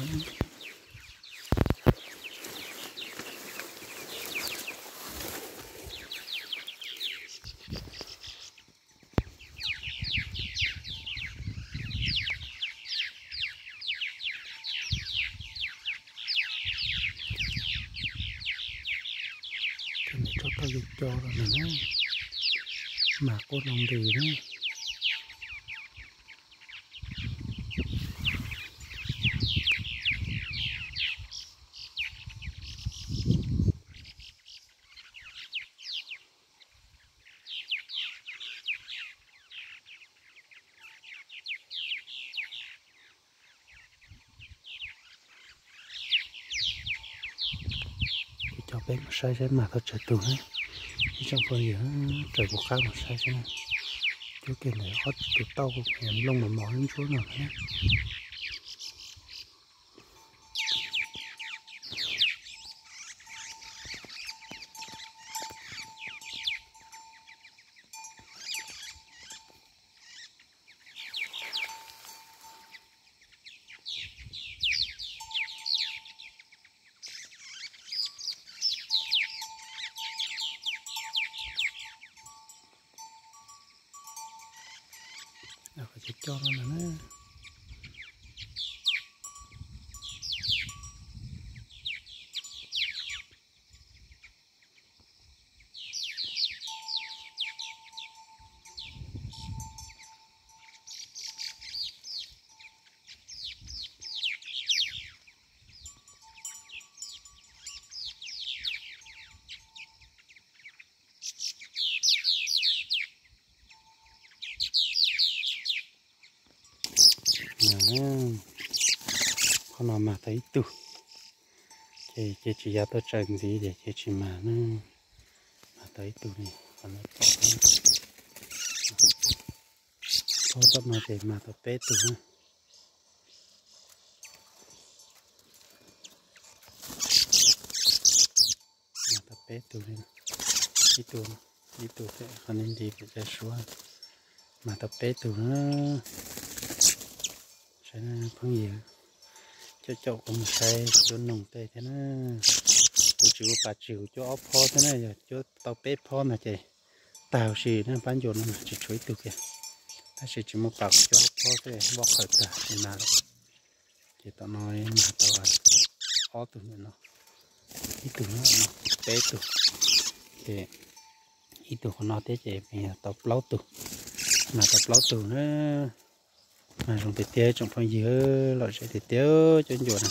Ces nws tso tau yus co los na, mas quaj noo ntws na. Ces coj peb mus saib saib mas tau tsawg tus na. Ib tsoom phooj ywg, raws kuv qab mus saib saib na. Cuab kiag ntawm ob tus tauj nplooj mos mos ntsuab no na. Cov coj no na. Mas qhov no mas tau ib tug, ces ces tsis yav tuaj tsaws ntxiv ces ces tsis mas na. Mas tau ib tug li, qhov no pom, txhob txoj no ces mas tau peb tug na. Mas tau peb tug li, ib tug, ib tug thiab qhov ni nti pem cov suab, mas tau peb tug na. Saib phooj ywg, caum caum kuv mus saib cuab noog tej thiab na. Kuv tsis ua pas tsis, kuv cuab ob phob thiab na, yog cuab tau peb phob no ces tag huv si na, pab ncua no mas tsis tshuav ib tug kiag. Tab sis tsis muaj pas, kuv cuab ob phob xwb, voj qhawv tag tsis mas lawm. Ces tom no mas tau ob tug ntawm no, ib tug no, peb tug. Ces ib tug qhov no thiab ces tau plaub tug, mas tau plaub tug na. Mas zoo tiag tiag tsoom phooj ywg, lom zem tiag tiag cuab ncua na.